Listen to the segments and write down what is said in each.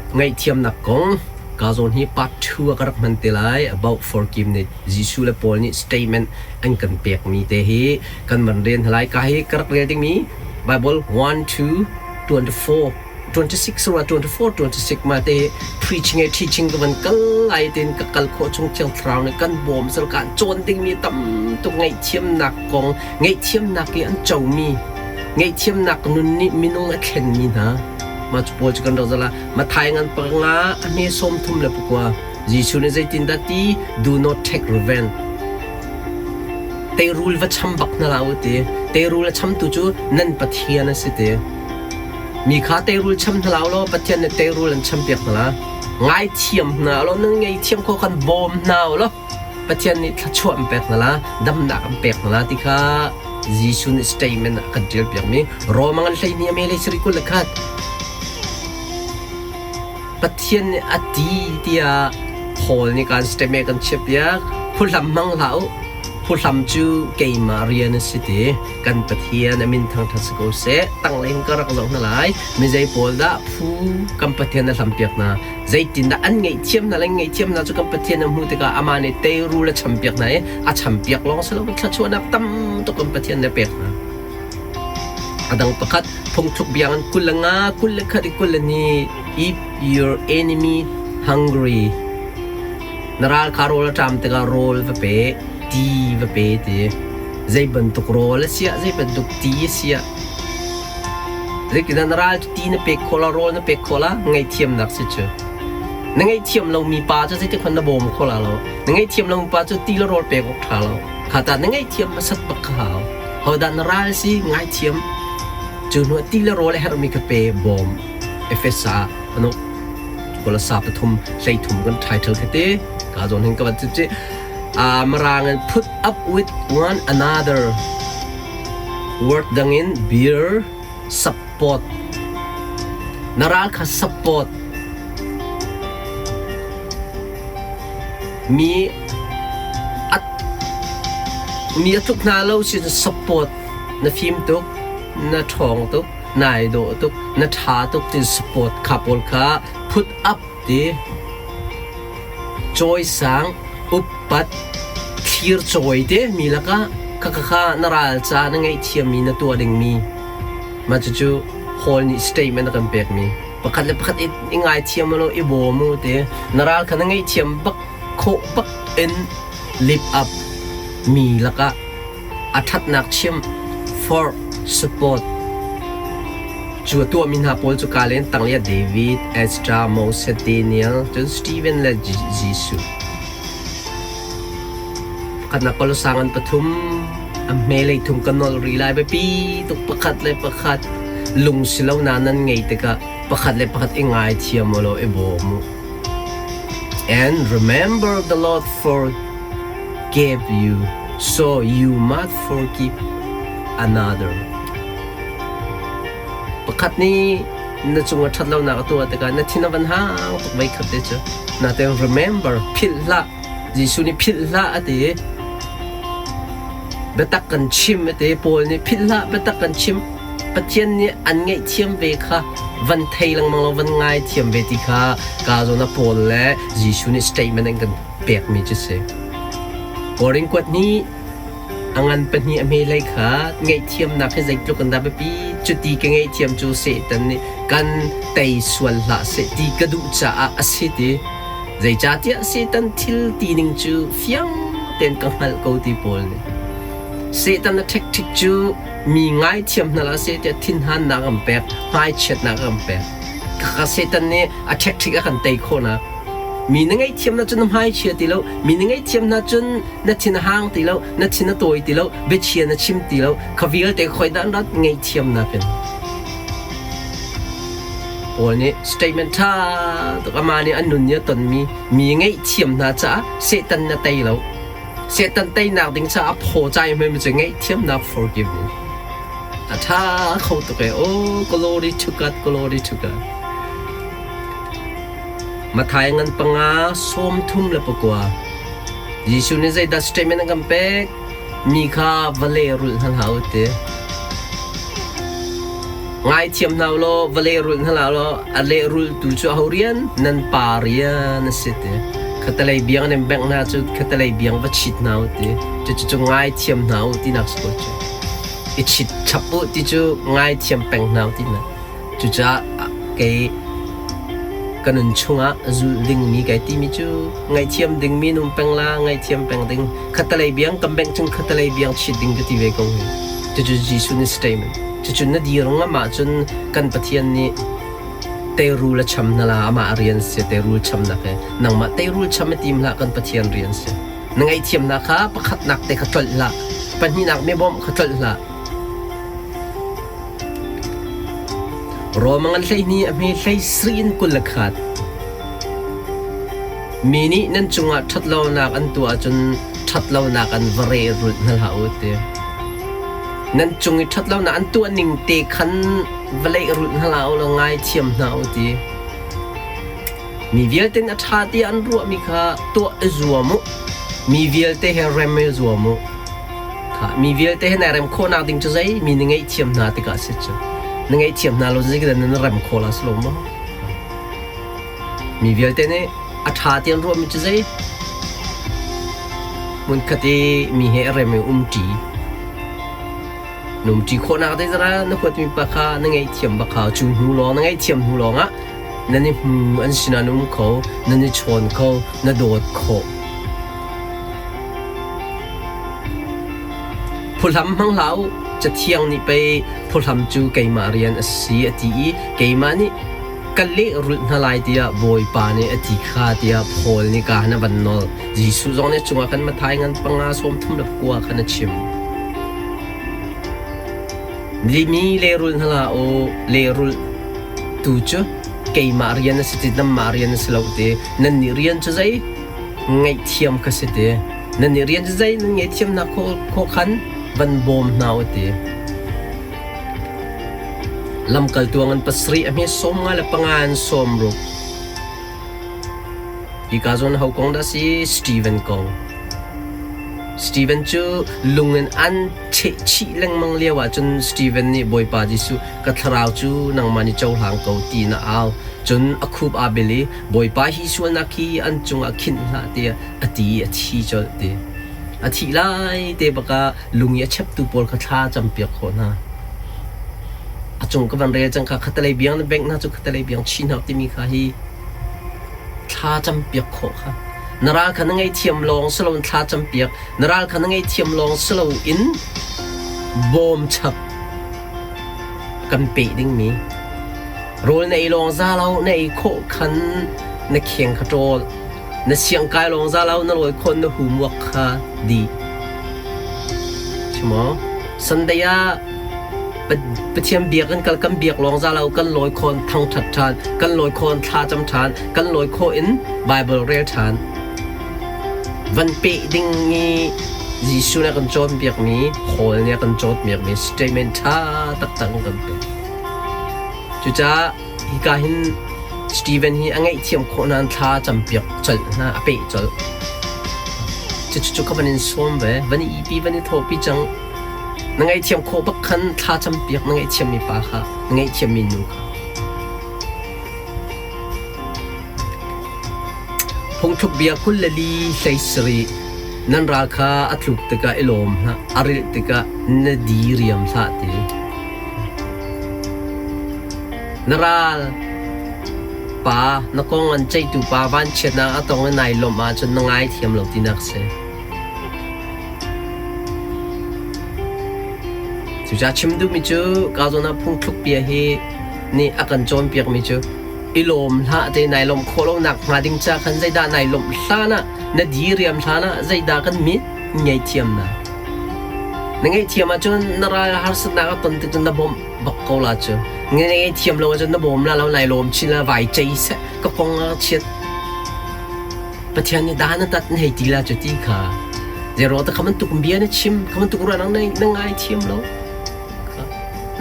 Ngaihthiamnak kong ka zawn hi part 2 ah ka rak hman te lai about forgiveness Jesuh le Paul nih statement an kan pekmi te hi kan van rel hna lai. Ka hi ka rak rel dingmi Bible 1 2 24 26 rua 24 26 ma te preaching e teaching ka van kal lai tin ka kal khawh chung Thiang Thlarau nih kan bawm sal kan cawn dingmi tam tuk ngaihthiamnak kong ngaihthiamnak i an comi ngaihthiamnak nun nih minung a thlenmi hna mah cu pawl cu kan rak zala Mathai ngan panga a hme 39 Jesuh nih zeitindah ti do not take revenge teirul va cham bak hna la u ti teirul a chamtu cu nan Pathian a si ti mi kha teirul cham hna la law Pathian nih teirul an champiak hna la ngaithiam hna law nan ngaihthiam kho kan bawm hna law Pathian nih thluachuah an pek hna la damnak an pek hna la ti kha Jesuh nih statement ah kan ṭial piakmi Roma ngan 12 a me lei sarih 21 Pathian nih a ti tiah Paul nih kan statement kan chiahpiak phuhlam hmang hlah u phuhlam cu keimah rian a si ti kan Pathian a min thangṭhat si ko seh tanglei in ka rak zoh hna lai mi zei pawl dah phu kan Pathian a hlampiak hna zeitindah an ngaihthiam hna le ngaihthiam hna cu kan Pathian a hmuh tikah amah nih teirul a champiak hna i a champiak lawng si loin thluachuahnak tam tuk kan Pathian nih a pek hna. A dang pakhat phungthluk biang in 25 21 i 22 if your enemy hungry na ral kha rawl a ṭam tikah rawl va pe ti va pe ti zei bantuk rawl a siah zei bantuk ti a siah Zeitindah na ral cu ti na pek khawh la, rawl na pek khawh la, ngaihthiamnak si cu. Na ngaihthiam lomi pa cu zeitik hmanh na bawm kho la lo. Na ngaihthiam lomi pa cu ti le rawl pek awk ṭha lo. Kha ta na ngaihthiam hmasat bak kha hau. Hodah na ral si ngaithiam. Cu hnu ah ti le rawl a herhmi kha pe bawm. Efesa ano Kolasa pathum 13 kan title khi te ka zawn hin ka van ci Mirang in put up with one another Word dangin beer support. Na ral kha support. Mi a mi a tluk hna lo si support. Na fim tuk, na ṭhawng tuk, nai dawh tuk, na ṭha tuk ti support kha pawl kha put up ti cawisang upat thlir cawi te mi lakah khakha na ral ca na ngaihthiammi na tuah dingmi mah cucu Paul nih statement a kan pekmi pakhat le pakhat i ngaithiam lo i bawm u ti na ral kha na ngaihthiam bak khawh bak in lift up mi lakah a ṭhatnak chim for support cu a tuahmi hna pawl cu ka len tang liah David, Ezra, Moses, Daniel, cun Stephen le Jesuh. Pakhatnak Kolosang an pathum a hmelei thum ka nolh rih lai biapi tuk pakhat le pakhat lung si lo na nan ngei tikah pakhat le pakhat i ngaithiam u law i bawm u. And remember the Lord forgave you, so you must forgive another. Pakhat nih na cung a ṭhat lonak a tuah tikah na thin a van hang tuk voi khat te cu. Nain remember philh hlah. Jesuh nih philh hlah a ti. Biatak kan chim a ti. Paul nih philh hlah biatak kan chim. Pathian nih an ngaihthiam ve kha van thei lengmang lo van ngaithiam ve ti kha ka zawn ah Paul le Jesuh nih statement an kan pekmi cu si. Korin kuat nih a ngan pahnih a hme hlei kha ngaihthiamnak hi zeitluk in dah biapi cuti ka ngaihthiam cu Satan nih kan tei sual hlah seh ti ka duh caah a si ti zeicahtiah Satan thil ti ning cu fiang tein ka hngalh ko ti Paul nih Satan a ṭhekṭhik cu mi ngaithiam hna hlah seh tiah thinhannak an pek hmaichiatnak an pek khakha Satan nih a ṭhekṭhik a kan tei khawhnak mi na ngaihthiam na cun na hmaichia ti lo mi na ngaihthiam hna cun na thin a hang ti lo na thin a tawi ti lo biachia na chim ti lo kha vialte khoi dah an rat ngaihthiamnak in Paul nih statement ṭha tuk amah nih an nun nih a tonmi mi ngaihthiam hna caah Satan na tei lo Satan teinak ding caah phaw cai hmemi cu ngaihthiamnak forgiveness a ṭha kho tuk e oh glory to God glory to God Mathai ngan panga 39 Jesuh nih zeidah statement a kan pek mi kha va lehrulh hna hlah u ti. Ngaithiam hna law va lehrulh hna hlah law a lehrulhtu cu aho rian? Nan pa rian a si ti. Khatalei biang nan bengh hna cu khatalei biang va chit hna u ti. Cucu cu ngaithiam hna u tinak si ko cu. I chit chap u ti cu ngaithiam peng hna u tinak. Cucaah kei ka nun chungah zulh dingmi kai timi cu ngaihthiam dingmi nung peng la ngaihthiam peng ding khatalei biang kan bengh cun khatalei biang chit ding ka ti ve ko hi. Cucu Jesuh nih statement. Cucu na dir ngam ahcun kan Pathian nih teirul a cham hna la amah rian si teirul chamnak he nangmah teirul cham a tim hlah kan Pathian rian si. Na ngaihthiamnak kha pakhatnak te kha tlolh hlah pahnihnak mi bawmh kha tlolh hlah Rom a ngan 12 a hme 17 in 21. Mi nih nan cungah ṭhatlonak an tuah ahcun ṭhatlonak an va rehrulh hna hlah u ti. Nan cung i ṭhatlonak an tuah ning te khan va lehrulh hna hlah u law ngaithiam hna u ti. Mi vialte a ṭha tiah an ruahmi kha tuah i zuam u. Mi vialte he rem i zuam u. Mi vialte he nai rem khawhnak ding cu zei mi na ngaihthiam hna tikah a si cu. Na ngaihthiam hna lo zeidah na rem khawh la si lo maw? Mi vialte nih a ṭha ti an ruahmi cu zei? Hmunkhat i mi he a rem i umṭi. Na umṭi khawhnak te zara na huatmi pa kha na ngaihthiam bak hau. Cu hnu lawng na ngaihthiam hnu lawngah nan i hmu an sinah na um kho, nan i chawn kho, na dawt khawh. Phuhlam hmang hlah u, Cathiang nih pei phuhlam cu keimah rian a si a ti i keimah nih ka lehrulh hna lai tiah Bawipa nih a ti kha tiah Paul nih ka han a van nawl. Jesuh zong nih cungah khan Matthai ngan panga sawm thum le pakua khan a chim. Limi lehrulh hna hlah u, lehrulh tu cu keimah rian a si ti nanmah rian a si lo ti nannih rian cu zei ngaihthiam ka si ti. Nan nih rian zei nan ngaihthiamnak khawh khan van bawm hna u ti. Lamkaltu an pasarih a hme 55 an sawm ruk. Hika zawn ho kong dah si Stephen kong. Stephen cu lung in an cheh chih lengmang lio ahcun Stephen nih Bawipa Jesuh ka thlarau cu nangmah nih cohlang ko ti na au. Cun a khup aa bil i Bawipa hi sualnak hi an cungah khinh hlah tiah a ti i a thi colh ti. A thih lai te bakah lung i a cheptu pawl kha thla campiak khawh hna. A cung ka van rel cang kha khatalei biang na bengh hna cu khatalei biang chi hna timi kha hi thla campiak khawh kha. Na ral kha na ngaihthiam lawng si loin thla campiak, na ral kha na ngaihthiam lawng si loin bawm chap kan peh dingmi. Rawl na ei lawng za lo, na ei khawh khan na kheng kha ṭawl. Na siangkai lawng za lo na lawi khawh na humuak kha di. Maw? Sunday ah Pathian biak kan kal kan biak lawng za lo kan lawi khawn thangṭhat ṭhan, kan lawi khawn thla cam ṭhan, kan lawi khawh in Bible rel ṭhan. Van peh ding i Jesuh nih a kan cawnpiakmi, Paul nih a kan cawnpiakmi statement ṭha taktak an kan pek. Cucaah hika hin Stephen hi a ngaihthiam khawh nain thla a campiak colh hna, a peh colh. Cucu ka van in sawm ve, van i ipi, van i thawhpi cang. Na ngaihthiam khawh bak khan thla campiak na ngaihthiammi pa kha, na ngaihthiammi nu kha. Phungthluk bia 24 sarih nan ral kha a tluk tikah i lawm hlah, a rilh tikah na di riam hlah ti. Na ral pa na kong an ceihtu pa vanchiatnak a tong i nai lawmh ahcun na ngaithiam lo tinak si. Cucaah chim duhmi cu ka zawn ah phungthluk bia hi nih a kan cawnpiakmi cu i lawm hlah te nai lawmh khawh lonak hnga ding ca khan zeidah nai lawmh hlan ah na diriam hlan ah zeidah kan mit ngaihthiamnak na ngaihthiam ahcun na ral harsatnak a ton tik cun na bawmh bak ko la cu na ngaihthiam lo ahcun na bawm la lo nai lawm chin la vai cei seh ka kong a chiat Pathian nih dan a tat na hei ti la cu ti kha zero ta kha bantuk bia na chim kha bantuk ruahnak na na ngaithiam lo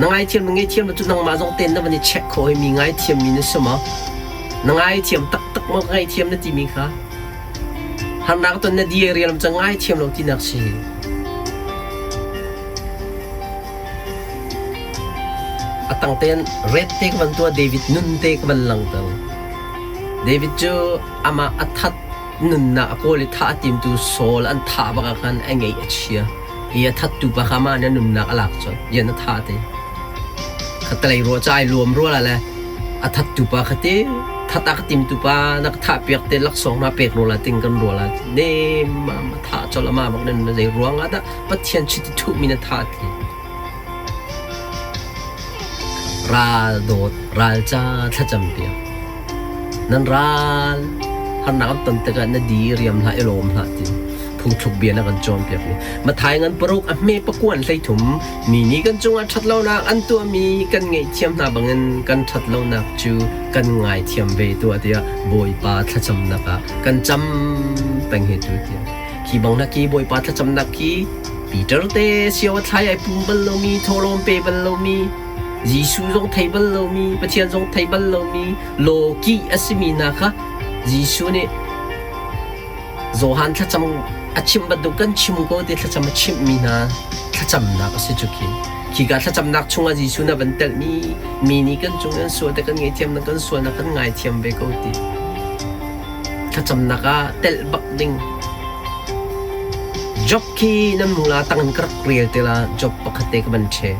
na ngaithiam na ngaithiam lo cu nangmah zong ten na van i check kho mi ngaithiam mi na si maw na ngaithiam taktak maw ka ngaithiam na timi kha harnak ton na di rial cang ngaithiam lo tinak si a. tang tein red te ka van tuah David nun te ka van langter. David cu amah a that nunnak a kawl i thah a timtu Saul an thah bak ah khan a ngeih a chia. Hi a thattu pa kha mah nih a nunnak a lak colh. Rian a thah te. Khatalei rua ca ai luam rua la le a thattu pa kha te that a ka timtu pa na ka thah piak te laksawng na pek rua la ting kan rua la nem ma thah colh ama bak nan zei ruang ah dah Pathian chiti thuhmi na thah ti. Ral dawt ral ca thlacam piak. Nan ral harnak an ton tikah na di riam hlah i lawm hlah ti phungthluk bia na kan cawnpiakmi. Mathai ngan paruk a hme pakuan 13 mi nih kan cungah ṭhatlonak an tuahmi kan ngaihthiam hna bangin kan ṭhatlonak cu kan ngaithiam ve tuah tiah Bawipa thlacamnak ah kan cam peng hi tu tiah. Khi bang na ki Bawipa thlacamnak khi Peter te sio a thlai ai pum bal lomi thawhlawm pe bal lomi Jesuh zong thei bal lomi Pathian zong thei bal lomi lawkih a simi hna kha Jesuh nih Johan thlacam a chimh bantuk kan chim ko ti thlacam a chimhmi hna thlacamnak a si cu khi. Khika thlacamnak chungah Jesuh na van telhmi mi nih kan cung an sual te kan ngaihthiam na kan sual na kan ngaithiam ve ko ti. Thlacamnak ah telh bak ding. Job khi nan hmu la tang in ka rak rel te la Job pakhat te ka van ṭhe.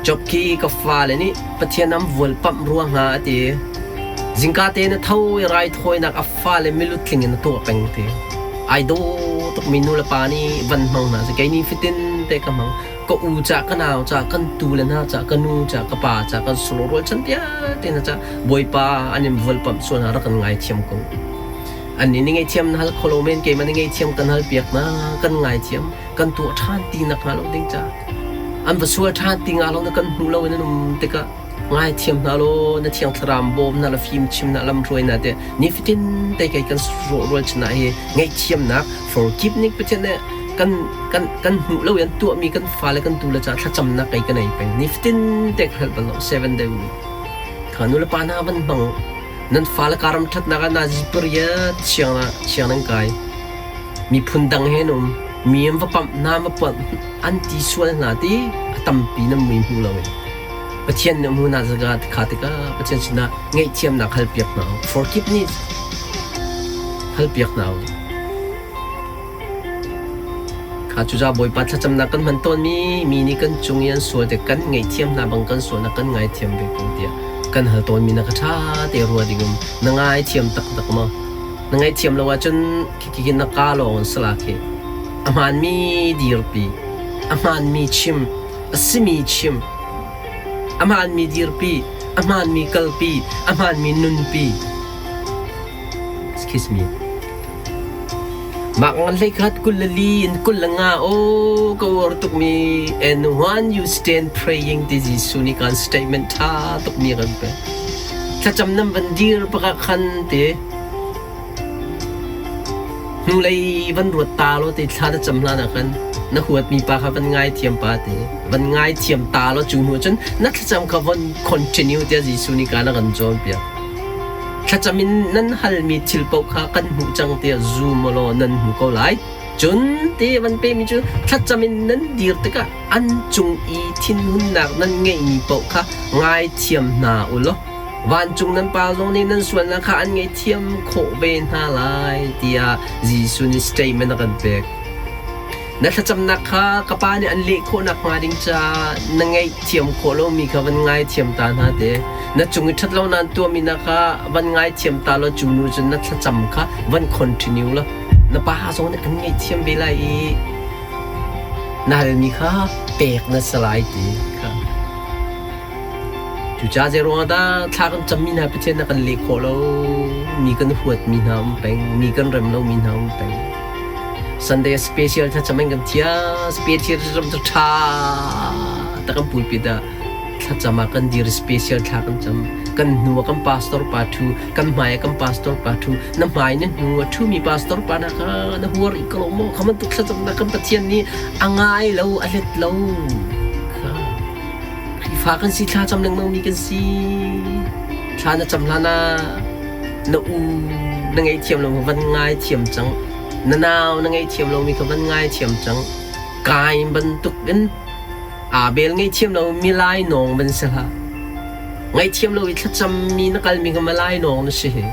Job khi ka fale nih Pathian an vualpamh ruang ah a ti. Zingka te na tho i raithawinak a fale milutling in a tuah peng ti. Ai daw tukmi nu le pa nih van hmang hna seh. Kei ni fatin te ka hmang. Ka u ca, ka nau ca, kan tu le hna ca, ka nu ca, ka pa ca, kan sulu rualchan vialte hna ca Bawipa an in vualpamh sual hna rak kan ngaithiam ko. Annih nih ngaihthiam na hal kho lo men keimah nih ngaihthiam kan hal piak hna kan ngaithiam kan tuah ṭhan ti nak hnga lo ding ca an va sual ṭhan ti nga lo na kan hmu lo in an um tikah ngaithiam hna law na thiang thlarau bawm hna la fim chim hna lamhruai hna te nifatin te kei kan rual chin ah hi ngaihthiamnak forgiveness Pathian nih kan kan kan hmuh lo in tuahmi kan fale kan tu le ca thlacamnak kei ka nei peng nifatin te ka hngalh bal lo 7 day week kha nu le pa hna van hmang Nan fale karam ṭhatnak ah nazi pariat siang ah siang nan kai. Miphun dang he an um. Mi an va pamh hna, va pamh an ti sual hna ti a tampi nan mui hmu lo in. Pathian nih a hmu hna zaga kha tikah Pathian sinah ngaihthiamnak halpiak hna u. Forgiveness halpiak hna u. Kha cucaah Bawipa thlacamnak kan hman tawnmi mi nih kan cung i an sual tik kan ngaihthiam hna bang kan sualnak kan ngaithiam ve ko tiah kan hal tawnmi na ka ṭha te rua ding um. Na ngaithiam taktak maw? Na ngaihthiam lo ahcun khikhi na kaa lawng in sala khi. A hmaanmi dirpi, a hmaanmi chim, a simi chim, a hmaanmi dirpi, a hmaanmi kalpi, a hmaanmi nunpi. Excuse me. Mah ngan 11 24 in 25 aw ka uar tukmi and when you stand praying ti Jesuh nih kan statement ṭha tukmi kan pek. Thlacam nan van dir pakah khan te hnulei van ruat ta law te thla na cam hlan ah khan na huatmi pa kha van ngaithiam pa te van ngaithiam ta law cu hnu cun na thlacam kha von continue tiah Jesuh nih kan a kan cawnpiak. Thlacam in nan halmi thil paoh kha kan hmuh cang tiah zum law nan hmu ko lai. Cun ti van pemi cu thlacam in nan dir tikah an cung i thinhunnak nan ngeihmi paoh kha ngaithiam hna u law vancung nan Pa zong nih nan sualnak kha an ngaihthiam khawh ve hna lai tiah Jesuh nih statement a kan pek. Na thlacamnak kha ka Pa nih an leh khawh nakhnga ding caah na ngaihthiam khawh lomi kha van ngaithiam ta hna te. Na cung i ṭhatlo nan tuahmi hna kha van ngaithiam ta law cu nu cun na thlacam kha van continue law na pa zong nih an ngaihthiam ve lai i na halmi kha pek na si lai ti kha. Cucaah zeiruangah dah thla kan cammi hna Pathian na kan leh khawh lo? Mi kan huatmi hna um peng, mi kan rem lomi hna um peng. Sunday special thlacam in kan thia, special thlacam cu ṭha tak kan pulpit ah thlacam ah kan dir special thla kan cam. Kan hnu ah kan pastor pa ṭhu, kan hmai ah kan pastor pa ṭhu, na hmai na hnu a ṭhumi pastor pa na kha na huar i ko lo maw? Kha bantuk thlacamnak kan Pathian nih a ngai lo, a let lo. Kha. Khrihfa kan si thla cam lengmang mi kan si. Thla na cam hlan ah na u na ngaihthiam lo van ngaithiam cang. Na nau na ngaihthiam lomi kha van ngaithiam cang. Kain bantuk in Abel ngaihthiam lo mi lainawng van si hlah. Ngaihthiam lo i thlacammi na kalmi kha malai nawng na si hi.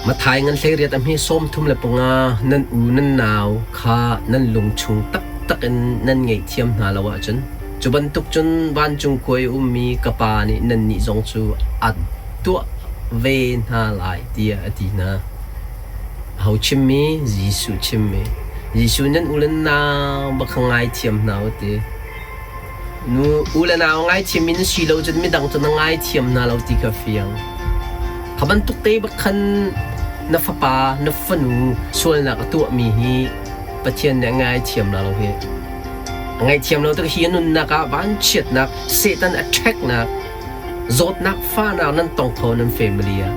Mathai ngan 18 a hme 35 nan u nan nau kha nan lung chung taktak in nan ngaihthiam hna lo ahcun cu bantuk cun vancung khua i ummi ka Pa nih nannih zong cu a tuah ve hna lai tiah a ti hna. Aho chimmi? Jesuh chimmi. Jesuh nan u le nau bak kha ngaithiam hna u ti. Nu u le nau ngaithiam in si lo cun midang cu na ngaithiam hna lo ti kha fiang. Kha bantuk te bak khan na fapa, na fanu sualnak a tuahmi hi Pathian nih a ngaithiam la lo hi. A ngaihthiam lo tik hi a nunnak ah vanchiatnak, Satan attacknak, zawtnak fahnak nan tong kho nan family ah.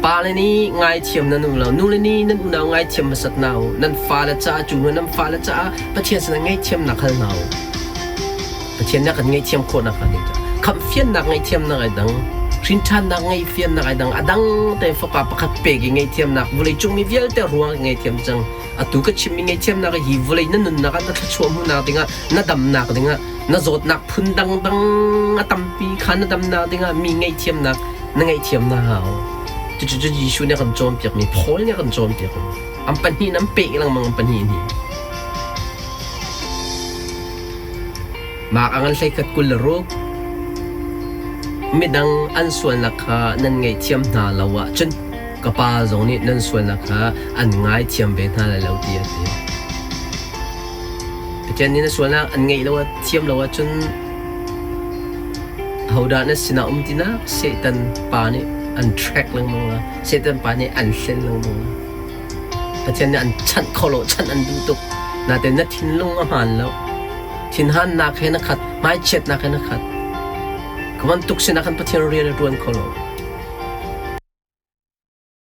Pale nih ngaithiam nan um lo. Nule nih nan unau ngaithiam hmasat hna u. Nan fale caah cu hnu nan fale caah Pathian sinah ngaihthiamnak hal hna u. Pathian nih a kan ngaihthiam khawhnak hnga ding caah khamhfiannak ngaihthiamnak ai dang, hrinṭhannak ngaihfiannak ai dang, a dang tein fapa pakhat pek i ngaihthiamnak vawleicung mi vialte ruang ngaihthiam cang. Atu ka chimmi ngaihthiamnak hi vawlei na nunnak ah na thluachuah hmuhnak dingah na damnak dingah na zawtnak phun dangdang a tampi kha na damnak dingah mi ngaihthiamnak na ngaihthiam na hau. Cucu cu Jesuh nih a kan cawnpiakmi, Paul nih a kan cawnpiakmi. An pahnih in an peh lengmang an pahnih in hi. Mark a ngan 11 26 Midang an sualnak kha nan ngaihthiam hna lo ahcun ka Pa zong nih nan sualnak kha an ngaithiam ve hna lai lo ti a ti. Pathian nih na sualnak an ngeih lo thiam lo ahcun ahodah na sinah um tinak Satan pa nih an track lengmang la. Satan pa nih an hlen lengmang la. Pathian nih an chanh kho lo, chanh an duh tuk. Nain na thinlung a hmaan lo. Thinhannak he na khat, hmaichiatnak he na khat. Ka bantuk sinah khan Pathian rian a ṭuan kho lo.